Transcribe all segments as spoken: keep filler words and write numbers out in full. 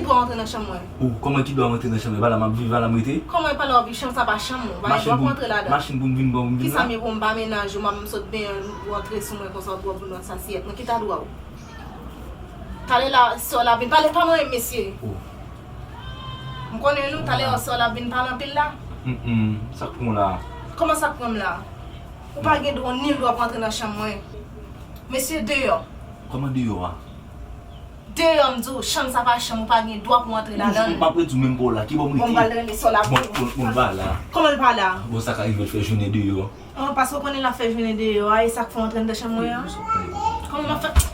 Dwa antre nan chanm mwen. Ou, kòman ki dwa antre nan chanm mwen? E pa la m ap viv, e pa la m rete? Kòman e pa la w ap viv? Chanm sa pa chanm ou. Pa gen dwa pou antre ladan. Machin pou m, machin pou m vin, pou m vin la? Kisa m ye pou m pa mennaj ou, m ap sot benyen, ou antre sou mwen konsa, w ap boule nan sasyèt mwen. Ki ta dwa w? Talè la, sè w la vin pale, pa manyen m, mesye. Oh. M konnen nou, talè sè w la vin pale anpil la. Mm, mm. Sa k pran w la? Kòman sa k pran m la? Ou pa gen dwa, nil dwa pou antre nan chanm mwen. Mesye, deyò. Kòman deyò a? Deyò, m di w, chanm sa pa chanm, ou pa gen dwa pou antre ladan l. M ap redi w menm pa w la, ki bò m rete? Bon, m pral rele sè w la. Bon, bon, bon, m pa la. Kòman l pa la? Bon, sa ka rive l fè jounen deyò. An, paske w konnen l ap fè jounen deyò a, e sa k fè w antre anndan chanm mwen an? Kòman m ap fè?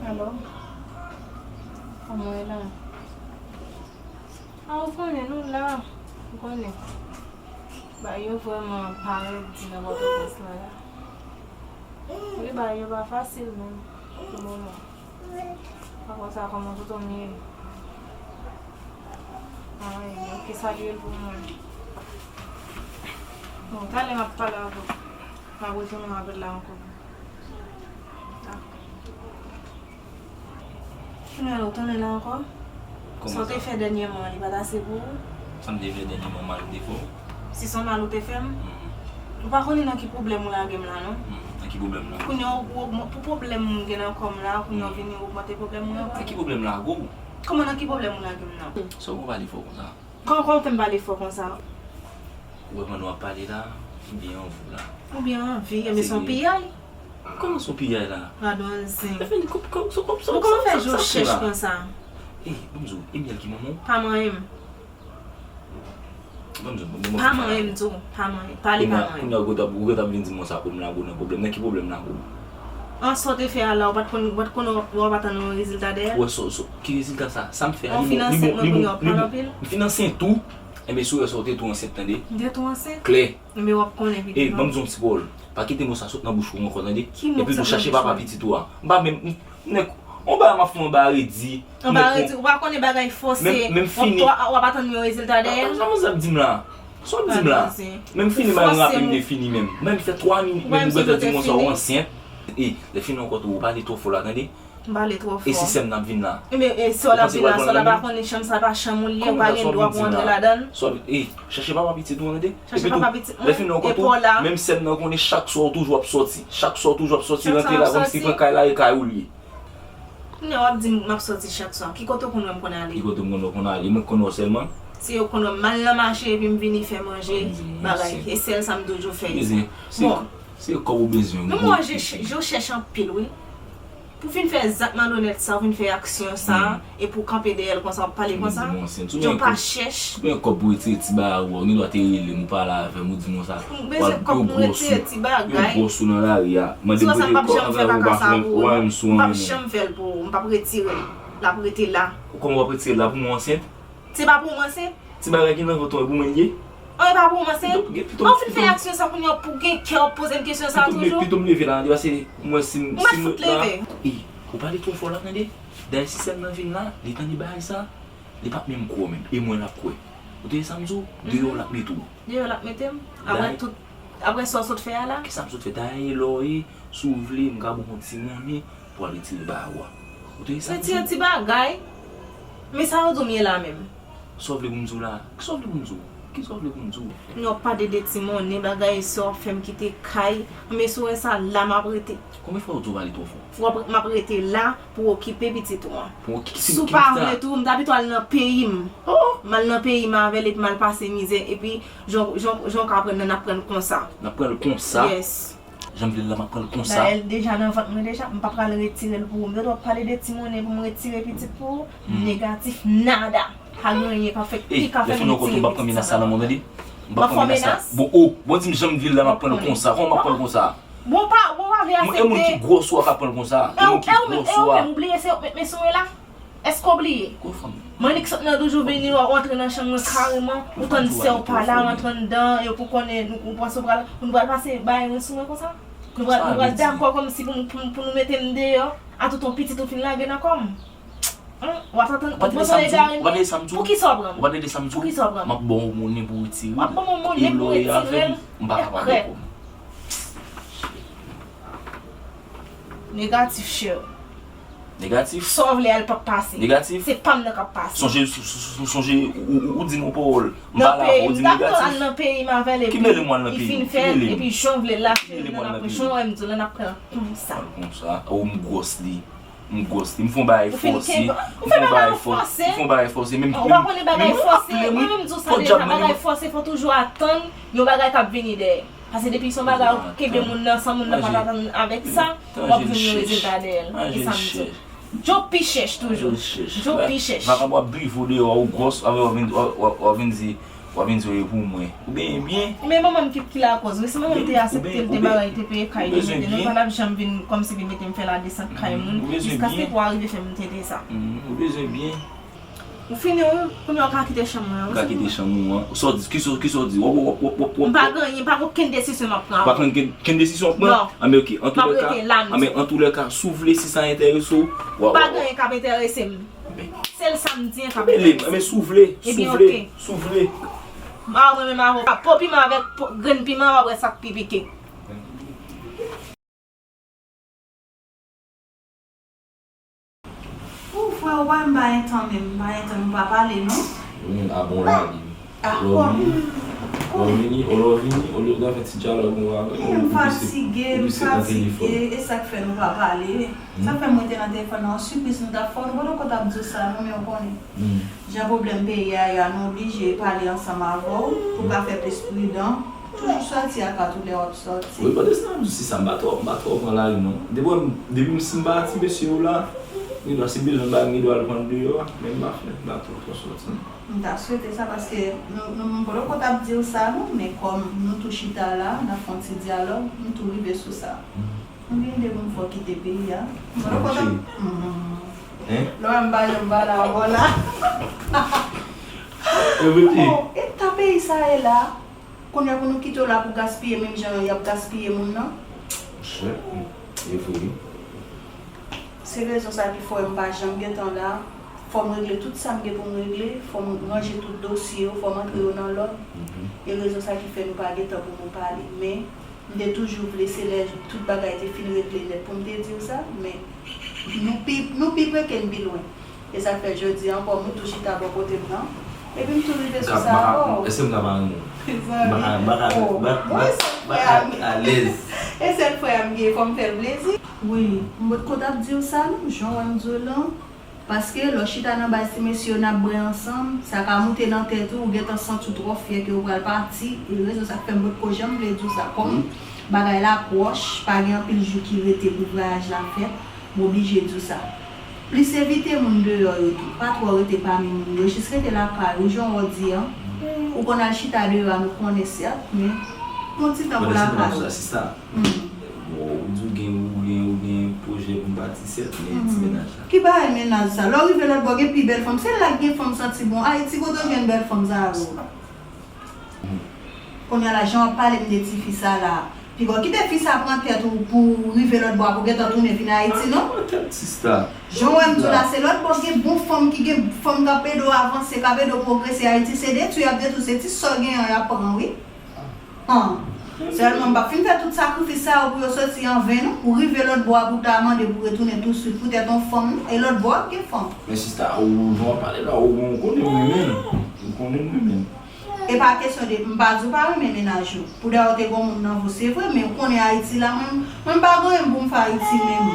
Alo? Kòman w ye la? A, ou konnen, nou la, ou konnen. Bagay yo vrèman parèt di nan Pòtoprens lan la. Wi, bagay yo pa fasil menm, pou moman. Pa konn sa kòman tout moun ye. Ay, ok, salye l pou mwen. Bon, talè m ap pale avè w. M ap retounen apèl la ankò. Dakò. Kounye a la, ou tounen la ankò? Sa w te fè dènyèman an, li pa t ase pou ou? Sa m te fè dènyèman, mal ou te fè w? Si se yon mal ou te fè m? Ou pa konnen nan ki pwoblèm ou lage m la, non? Nan ki pwoblèm la? Kounye a, ou, ou, pou pwoblèm m gen nan kò m la, kounye a, ou vini ogmante pwoblèm mwen ankò. Nan ki pwoblèm lage w? Kòman nan ki pwoblèm ou lage m nan? Sa w pale fò konsa? Kòman, kòman w fè m pale fò konsa? Ou wè pandan w ap pale la, m byen anvi w la. Ou byen anvi, enben se yon piyay. Kòman se yon piyay la? Gadon zen. Ou kòman fè je w chèch konsa? Ey, ban m di w, e Miel ki manman w? Pa manyen m. Ban m di w, ban m di w. Pa manyen m tou, pa manyen. Pale pa manyen m. Kounye a, kounye a ou gentan, ou gentan vin di m konsa pou m lage w nan pwoblèm. Nan ki pwoblèm lage w? An sa w te fè a la, ou pa t konn, ou pa t konn, ou pa t ann wè rezilta dèyè l? Wè sa, sa, ki rezilta sa? Sa m fè a, li bon, li bon, li bon, li bon. M fin ansent tou. Enben, si w wè sa, w te tou ansent, tande. M te tou ansent? Klè. Enben, w ap konnen pitit mwen. Ey, ban m di w yon ti pawòl. Pa kite mo sa sot nan bouch ou ankò, tande. Ki mo ki sot nan bouch mwen? Epi tou chache papa pitit ou a. M pa menm, nèg, yon bagay m ap fè anba redi. Anba redi, ou pa konnen bagay fòse. Menm, menm fini. W ap, w ap atann yon rezilta dèyè l. Sa manzè ap di m la? Sa w ap di m la? Menm fini, m al rape, m te fini menm. Menm fè twa minit, menm ou gentan di m konsa ou ansent. E, lè fini ankò tou, ou pale twò fò la, tande. M pale twò fò. E si sè m nan ap vin la? Enben, e sè w la ap vin la, sè w la pa konnen chanm sa pa chanm ou li ye, ou pa gen dwa pou antre ladan l. Sa w ap, e, chache papa pitit ou an, tande. Chache papa pitit mwen, epi w la. Menm sè m nan konnen chak swa ou toujou ap sòti. Chak swa ou toujou ap sòti, rantre la, kòmsi pran kay la, e kay ou li ye. Kounye a w ap di m m ap sòti chak swa. Ki kote w konn wè m konn ale? Ki kote m konn wè w konn ale? Mwen k konn wè w sèlman. Se yo konn wè m al nan mache epi m vini fè manje, bagay. E sèl sa m toujou fè. Bon. Se kòb ou bezwen. Men m wè je, je w chèch anpil, wi. Pou w vin fè zak malonèt sa, ou vin fè aksyon sa, epi w kanpe dèyè l konsa, w ap pale konsa. Jan w pa chèch. Ou gen kòb pou retire ti bagay ou a, ou gen dwa te rele m, ou pale avè m, ou di m konsa. M bezwen kòb pou m retire ti bagay. Yon gwòs ou nan lari a. Mande pote kòb avè ou, ou pa janm fè l pou ou. M p ap janm fè l pou ou, m p ap retire l. L ap rete la. Kòman w ap retire l la pou mwen ansent? Se pa pou mwen ansent? Ti bagay ki nan vant ou an, pou mwen l ye? An, e pa pou mwen, se. Pito, gen pito, an fin fè aksyon sa kounye a pou gen kè w ap poze m kesyon sa toujou. Pito m leve la, tande, paske mwen si m, si m ret la. Ou pale twò fò la, tande. Dayè, si sè m nan vin la, li tande bagay sa, li p ap menm kwè w menm. E mwen l ap kwè. Ou tande sa m di w? Deyò l ap mete w. Deyò l ap mete m? Apre tout, apre sa w sot fè a la? Kisa m sot fè? Dayè, lè w ye, si w vle, m ka ba w yon ti monnen pou w al retire bagay ou a. Ou tande sa m di w? Retire ti bagay? Men sa yo di w m ye la menm. Sa w vle pou m di w la? Kisa w vle pou m di w? Kisa w vle pou m di w? Nou ap pale de ti monnen, bagay sa w ap fè m kite kay. Men si w wè sa la, m ap rete. Konbyen fwa w di w pale twò fò? W ap, m ap rete la pou okipe pitit ou an. Pou okipe pitit ou an? Si w pa vle tou, m ta pito al nan peyi m. M al nan peyi m avè l epi m al pase mizè. Epi, jan, jan, jan w ka pran nan, n ap pran l konsa. N ap pran l konsa? Yes. Jan m vle l la, m ap pran l konsa. Dayè, l deja nan vant mwen deja, m pa pral retire l pou ou. M tande w ap pale de ti monnen pou m retire pitit pou ou. Negatif, nada. Pa gen anyen k ap fèt, ki ka fè m retire pitit sa nan vant mwen. M ap fè w menas? Bon, o, bon, di m jan m vle l la, m ap pran l konsa. Kòman m ap pran l konsa? Bon, pa, bon, pa vle aksepte. E moun ki gwòs ou a k ap pran l konsa. E ou, e ou menm, e ou menm, ou bliye se yo k met men sou mwen la? Èske w bliye? Mannik sot nan douz jou vini, w antre nan chanm mwen kareman, ou tann sè w pa la, w antre anndan, epi w konnen, nou, ou panse w pral, nou pral pase bagay mwen sou mwen konsa? Nou pral, nou pral dakò kòmsi pou, pou, pou nou mete m deyò, a tout yon pitit ou fin lage nan kò m? Hum, w ap tann, ou bezwen egare m? Poukisa w pran m? Poukisa w pran m? M ap ba w monnen pou w retire l. W ap ban m yon monnen pou m retire l? E lè w ye avè m, m pa ka pa dakò. Negatif, chè. Negatif? Sa w vle a, l p ap pase. Negatif? Se pa m nan k ap pase. Sonje, s-, s-, s-, sonje, ou, ou, ou di m yon pawòl. M pa la, ou di m negatif. Nan peyi m avè l, epi li fin fè l, epi jan w vle l la, cheri, nan apre jan w wè m di w la, n ap pran l konsa. Konsa. Ou m gwòs li. M gwòs li. M fè yon bagay fòse. M fè yon bagay fòse. M fè yon bagay fòse. Ou pa konnen bagay fòse. Mwen menm di w sa deja, bagay fòse, fò toujou atann yon bagay k ap vini dèyè. Paske depi se yon bagay ou kenbe moun nan, san moun nan pa t atann avèk sa, w ap jwenn yon rezilta dèyè l. E sa m di w. Djo pi chèch toujou. Djo pi chèch. Vakabon ap drive w deyò, ou gwòs, w ap vin, w ap, w ap, w ap vin di, w ap vin di w e pou mwen. Ou benyen byen. Men manman m ki, ki lakòz, wi, si manman m te aksepte l te marye, te peye kay li, nou pa t ap janm vin kòmsi vin mete m fè ladesant kay moun, jiskaske pou w arive fè m tete sa. Ou bezwen byen. Ou fini wi, kounye a w ka kite chanm mwen an. Ou ka kite chanm ou an. Sa w di, kisa, kisa w di? W ap, w ap, w ap, w ap, w ap. M pa gen anyen, pa gen okenn desizyon m ap pran. Pa pran gen, gen desizyon w ap pran? Non. Anben, ok. M ap rete la. Anben, antoulèka, si w vle, si sa enterese w, w ap. Pa gen anyen k ap enterese m. Sèl sa m di an k ap enterese m. Anben, si w vle, si w vle, si w vle. Ebyen, ok. M pa renmen avoka. Po piman avèk po, grenn piman, w ap wè sa k pi pike. Ou frè, ou pa, m pa gen tan menm, m pa gen tan, nou pa pale non. Wi, a bon la, di. A bon. Lè w vini, lè w vini, olye w ta fè ti dyalòg nou avè m, m fatige, m fatige, e sa k fè nou pa pale. Sa k fè m rete nan telefòn nan, yon sipriz nou t ap fè w, nou potoko t ap di w sa non, men w konnen. Jan pwoblèm peyi a ye a, nou oblije pale ansanm avè w pou w ka fè plis pridan. Toujou sòti ak kat ou lè w ap sòti. Wi, pandan se tan ap di w se sa, m pa twò, m pa twò pran lari non. Depi m, depi m si m pati, mesye yo la, gen dwa si bezwen bagay, gen dwa al pran deyò a, men m pa fè, m pa twò, twò sòti non. M ta swete sa paske nou, nou, m potoko t ap di w sa non, men kòm nou tou chita la, n ap fè yon ti dyalòg, m tou rive sou sa. M gen ide pou m fè w kite peyi a. M potoko t ap. Lè w wè m pa janm pale avè w la. Bon, eta peyi sa ye la? Kounye a pou nou kite w la pou gaspiye menm jan y ap gaspiye moun nan? Monchè, e vre wi. Se rezon sa ki fè m pa janm gentan la. Fò m regle tout sa m gen pou m regle, fò m ranje tout dosye yo, fò m antre yo nan lòd. E rezon sa ki fè nou pa gentan pou nou pale. Men, m te toujou vle se lè tout bagay te fin regle nèt pou m te di w sa, men nou pi, nou pi pre ke n pi lwen. E sa k fè jodi a ankò, m tou chita bò kote m nan. Epi m tou rive sou sa ankò. Èske m ka mare w? Mezanmi. M pa ka, m pa ka, m pa, m pa, m pa ka alèz. E sèl frè a m gen, fò m fè l plezi. Wi, m potko t ap di w sa non, jan w wè m di w lan. Paske lè w chita nan baz ti mesye yo, n ap bwè ansanm, sa ka moute nan tèt ou, ou gentan santi w twò fyè ke w pral pati. E rezon sa k fè m potko janm vle di w sa. Kòm bagay la pwòch, pa gen anpil jou ki rete pou vwayaj la fèt, m oblije di w sa. Plis evite moun deyò yo tou. Pa twò rete pami moun yo. Jis rete lakay ou, jan w di an. Ou konn al chita deyò a, nou konnen sèt, men pran ti tan pou lakay ou. Bon, ou di w gen, ou gen, ou gen pwojè pou m pati sèt, men ti mennaj la. Ki bagay mennaj sa? Lè w rive lòt bò, gen pi bèl fanm. Se la k gen fanm santi bon. Ayiti, kote w jwenn bèl fanm sa yo? Kounye a la, jan w ap pale m de tifi sa la, piga w kite fi sa pran tèt ou pou rive lòt bò a pou gentan tounen vin Ayiti, non? Pran tèt, sista. Jan w wè m di w la, se lòt bò gen bon fanm ki gen fanm k ap ede w avanse, k ap ede w pwogrese. Ayiti se detwi y ap detwi w, se ti sa w genyen an y ap pran, wi. An. Sèlman, m p ap fin fè tout sakrifis sa yo pou yo soti an ven, non. Ou rive lòt bò a pou w ta mande pou retounen touswit poutèt yon fanm, non? E lòt bò a gen fanm. Men sista, ou jan w ap pale la, ou, ou konnen m renmen l. Ou konnen m renmen l. E pa kesyon de, m pa di w pa renmen mennaj ou. Poudayè w te gon moun nan vi w, se vre, men ou konnen Ayiti la, mwen, mwen m pa gen anyen pou m fè Ayiti menm.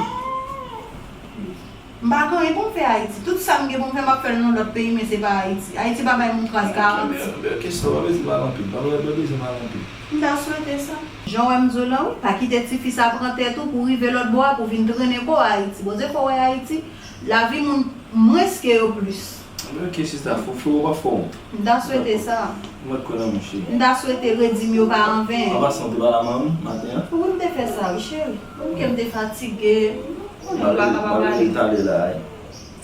M pa gen anyen pou m fè Ayiti. Tout sa m gen pou m fè, m ap fè l nan lòt peyi, men se pa Ayiti. Ayiti pa bay moun kras garanti. Ebyen, ebyen, kesyon pa bezwen pale anpil. Pa bezwen pale anpil. M ta swete sa. Jan w wè m di w la, wi, pa kite tifi sa pran tèt ou pou rive lòt bò a, pou vin trennen kò w Ayiti. Bondye fè w wè Ayiti, lavi moun mwens ke yo plis. Ok, sista, fò, fò, w pa fè wont. M ta swete sa. M mèt kwè nan mwen, cheri. M ta swete redi m yo pa anven. An pasan, w te pale a manman m maten an? Wi, m te fè sa, wi, cheri. Menm ke m te fatige, m pa kapab ale. Talè la, wi.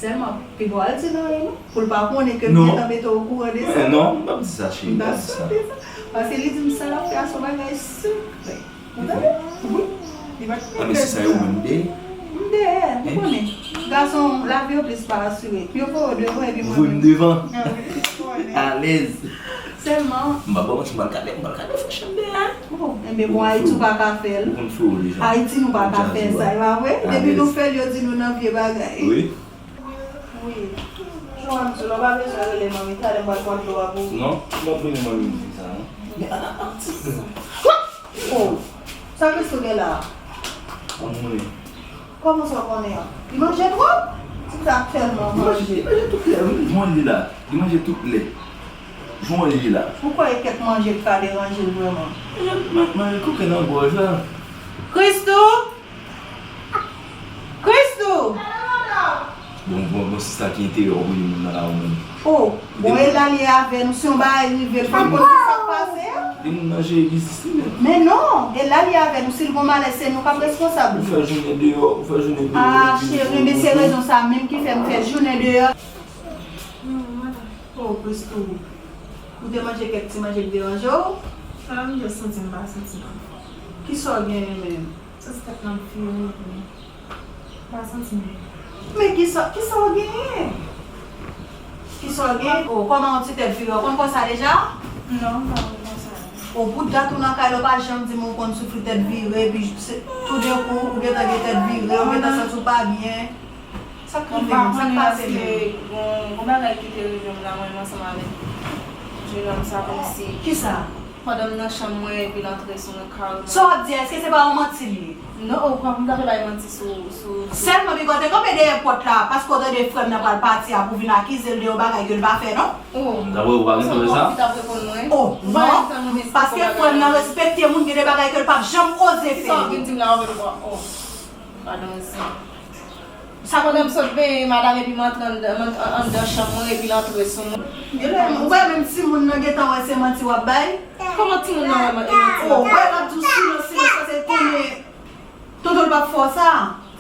Sèlman, piga w al di l anyen, non? Pou l pa konnen ke m gentan mete w okouran de sa. Eh, non, m p ap di sa, cheri, m p ap di sa. M ta swete sa. Paske li di m sa l ap fè a se yon bagay sekrè. Ou tande? Wi. Li pa t... Ah, men si sa yo menm dèyè. M dèyè, ou konnen. Gason, lavi yo plis pa asire. Yo voye w devan epi mwen menm. Voye m devan. Ah, wi, ou konnen. Alèz. Sèlman. M pa ba w manti, m pral gade, m pral gade fè chanm dèyè. Oh, enben bon, Ayiti ou pa ka fè l. Ou konn fè w deja. Ayiti nou pa ka fè sa, e pa vre? Depi nou fè l, yo di nou nan vye bagay. Wi. Wi. Jan w ap di w la, w pa bezwen rele manmi, talè m pral pran dlo a pou ou. Non, m p ap rele manmi m di sa, non. Men, a, a, a, ti. Oh, sa Christo gen la a? An moulen. Kòman sa w konnen an? Li manje twòp? Ti sa tèlman manje. Li manje, li manje tout lè, wi. Li manje la. Li manje tout lè. Jan w wè li la. Ou kwè e kèk manje k ka deranje l vrèman? Manje, ma-, manje kokenn nan gòj la. Christo! Christo! Bon, bon, bon, sista ki enterè w voye moun nan la ou menm. Oh, bon, e la li avè nou, si yon bagay rive l, fò n konn ki sa k pase a. Gen moun nan jere biznis li menm. Men non, e la li avè nou, si l gon malè, se nou k ap responsab. Ou fè jounen deyò, ou fè jounen deyò. Ah, cheri, men se rezon sa menm ki fè m fè jounen deyò. Oh, Christo, ou te manje kèk ti manje k deranje w? Ah, m just santi m pa santi m anfòm. Kisa w genyen menm? Santi tèt mwen ap vire, wi. M pa santi m byen. Men kisa, kisa w genyen? Kisa w genyen? Oh, kòman yon ti tèt vire? Ou konn konsa deja? Non, m pa konn konsa. Oh, pou dat ou nan kay la, ou pa janm di m ou konn soufri tèt vire, epi se, toudenkou, ou gentan gen tèt vire, ou gentan santi w pa byen. Sa k rive menm? Sa k pase menm? Gon, gon bagay ki te rive m la, mwen menm ansanm avèk jenòm sa, kòmsi... Kisa? Pandan m nan chanm mwen, epi l antre sou mwen kareman. Sa w ap di a, èske se pa yon manti li ye? Non, o, pa pou m t ap bay manti sou, sou, sou... Sèlman bigò te kanpe dèyè pòt la, paske w tande frè m nan pral pati a pou vin akize l de yon bagay ke l pa fè, non? Oh. Dapre ou pa gen tande sa? Ou t ap reponn mwen? Oh, non. Paske frè m nan respekte moun, gen de bagay ke l p ap janm oze fè. Sa w vin di m la, w ap... Oh. Padon, zi. Sa pandan m sot benyen, madanm, epi m antre anndan, m an-, anndan chanm mwen, epi l antre sou mwen. Genlè, ou wè menm timoun nan gentan wè se manti w ap bay. Kòman timoun nan wè man-, e manti w ap bay? Oh, wè l ap di w silans, silans, paske l konnen tonton l p ap fè w sa.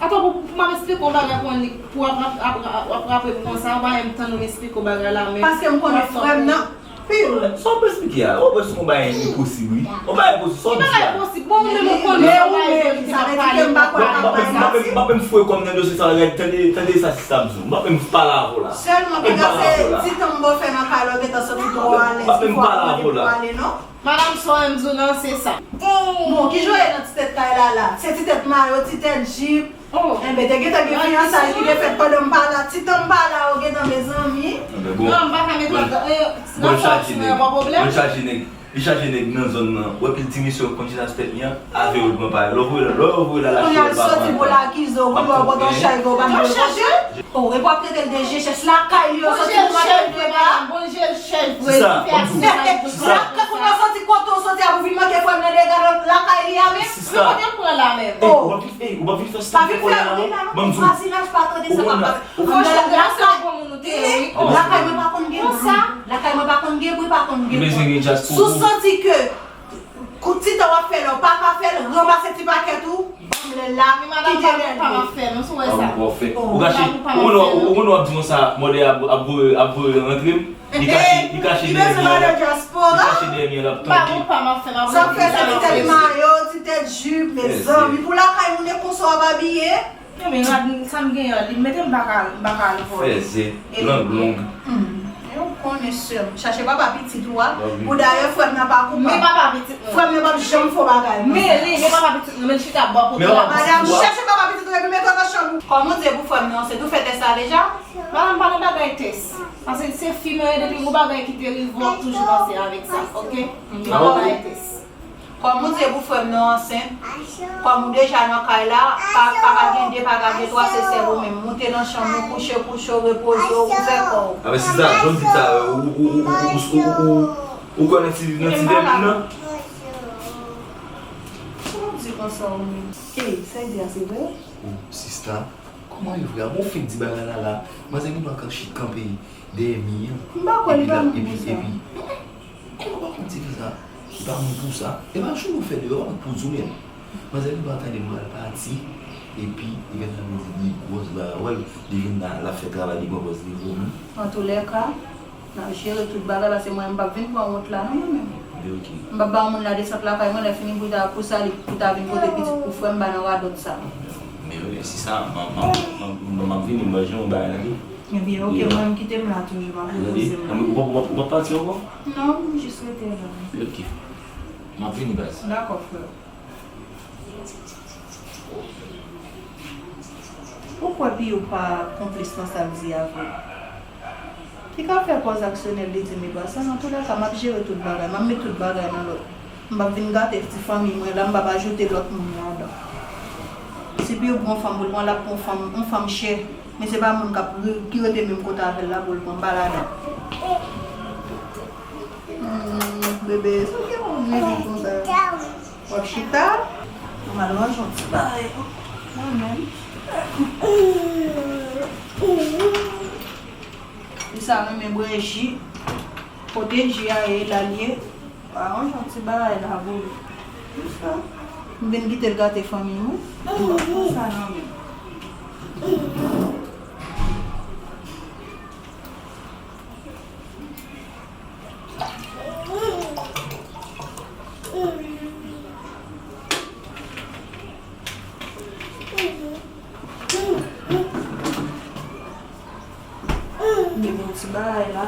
Atann, pou, pou m ap esplike w yon bagay pou w annik, pou w ap, ap, ap, ap raple m konsa, w pa menm tann ou m esplike w bagay la menm. Paske m konnen frè m nan. Sa w ap esplike a? W ap wè se yon bagay enposib, wi. Yon bagay enposib, sa w ap di a? Ki bagay enposib? Bon, ou menm ou konnen yon bagay ke m te ap pale, m pa kwè nan bagay la. M p ap menm foure kò m nan dosye sa a, tande, tande sa sista ap di w. M p ap menm pale avè w la. Sèlman, piga se ti tan m ba w fè nan kay la, w gentan santi twò alèz, ki fò w ap mande pou w ale, non? Madanm, sa w wè m di w nan, se sa. Bon, ki jan w ye nan ti tèt kay la la? Se ti tèt mayo, ti tèt jip. Oh. Enben, te gentan gen fiyansay ki te fèt pandan m pa la. Ti tan m pa la, ou gentan, mezanmi. Enben, bon. Non, m pa ka mete nan, eh, nan sa w di mwen, pa pwoblèm. Bon, chaje nèg. Li chaje nèg nan zòn nan. Ou wè pil ti mesye yo konn chita sou tèt li an, avè yo l pran pa yo. Lè w voye, lè w voye l al achte, yo l pa pran pa. Pou l akize w, pou l wè w kontan chay, pou w pa mete l konsa. Oh, epi w ap trete l de je chèch lakay li, yo soti pou maten vre la. Bon, je chèch vre, li fè aksyon. Lakay pou yo soti, kote w soti a pou vin manke frè m nan dega lakay li a menm. Sista. Kote m pran la menm? Oh. Ey, ou pa vin fè sa. Pa vin fè, vin la non, vwazinaj pa tande sa k ap pase. Franchman, gras a bon moun ou te ye, wi. Lakay mwen pa konn gen bri. Lakay mwen pa konn gen bri, pa konn gen kont. Si w santi ke ti tan w ap fè la, ou pa ka fè l, ranmase ti pakèt ou, ban m lè La, kite dènye. Ou pa m ap fè, non, si w wè sa. Ou kache, ou konn w ap di konsa, mòdè ap, ap voye, ap voye rantre m. Li kache, li kache dèyè mi an, l ap, li kache dèyè mi an, l ap tande. Sa w fè se ti tèt mayo, ti tèt jip, mezanmi. Pou lakay moun e konsa w ap abiye? Non, men rad sa m genyen an, li mete m pa ka, m pa ka al vòlè. Fèzè, lang long. E ou konnen sè m, chache papa pitit ou a. Pou dayè, frè m nan pa koupab. Men papa pitit mwen. Frè m nan p ap janm fè w bagay konsa. Men li, men papa pitit mwen, men l chita bò kote l ap. Madanm, chache papa pitit ou epi mete w nan chanm ou. Kòman w di e pou frè m nan ansent, ou fè tès la deja? Madanm, pa nan bagay tès. Paske se fi mwen ye, depi yon bagay ki te rive, w ap toujou panse avèk sa, oke? Pa nan bagay tès. Kòm ou di e pou frè m nan ansent, kòm ou deja nan kay la, pa, pa ka gen de, pa ka gen twa, se sèl ou menm. Moute nan chanm ou, kouche, kouche w, repoze w, ouvè kò w. A, men sista, jan w di sa, ou, ou, ou kwè nan ti, nan ti vèmin nan? Kòman w di konsa ou menm? Ey, sa w di a se vre? O, sista, kòman e vre a? Bon, w fenk di bagay la la. Manzè Liban k ap chit kanpe dèyè mi an. M pa kwè li pa moun konsa. Epi, epi, kòman w pa konn ti fi sa? Li pa moun pou sa. E pa jou nou fè deyò, ou pou di w menm. Manzè Liban tande m pral pati. Epi, li vin nan midi, li gwòs bagay. Wè l, li vin la, l ap fè travay li pran pòz li vomi. Antoulèka, n ap jere tout bagay la, se mwen, m p ap vin pran wont la, non, mwen menm. Men oke. M p ap ba yon moun la desant lakay mwen, lè fini pou ta, pou sa, li, pou ta vin pote pitit pou frè m, ba nan radòt sa. Men wi, si sa, m ap, m ap, m ap, m ap, m ap vini, m ap jwenn yon bagay la, wi. Ebyen, oke, mwen, m kite m la toujou, m ap repoze m la. Ou p ap, ou p ap, ou p ap pati ankò? Non, m jis rete la. Men oke. M ap vini, baz. Dakò, frè. Ou kwè Piyou pa konplis nan sa l di a vre? Li ka fè pòz aksyonè l, li di m li pa sa. Nan tout lè ka, m ap jere tout bagay, m ap met tout bagay nan lòd. M p ap vin gate ti fanmi mwen la, m p ap ajoute lòt moun ladan. Si Piyou pran fanm pou l pran, l ap pran fanm, yon fanm chè. Men se pa moun k ap re-, ki rete menm kote avè l la pou l pran, m pa ladan. Hmm, bebe, sa w gen pou w griyen konsa? W ap chita? Mwen al ranje yon ti bagay mwen menm. Li sa renmen bwè ji. Kote ji a ye, la l ye. Al ranje yon ti bagay la pou li. Jis sa. M vin kite l gate fanmi mwen. Mwen pa pran sa nan men l. Gen yon ti bagay la.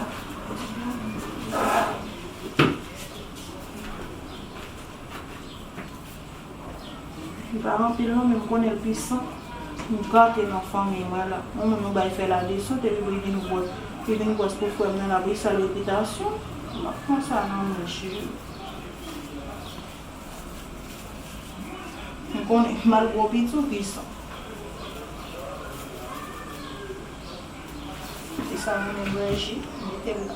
Li pa anpil non, men m konnen l pwisan. M gate nan fanmi mwen la. Yon moun nou bay fè ladesant, epi pou li vin gwòs, li vin gwòs pou frè m nan, l ap sal repitasyon. M ap pran sa nan men l, cheri. M konnen, malgre w piti, w pwisan. Se sa, mwen menm, bwè ji, mete m la.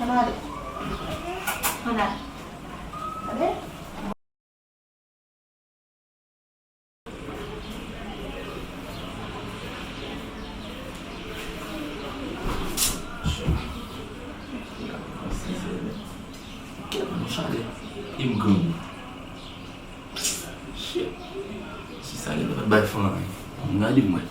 Ann ale. Ann ale. Ale. Kèt, mwen chalè. E m grangou. Shit. Si sa gentan fè bay fanm anyen. Gade mwen.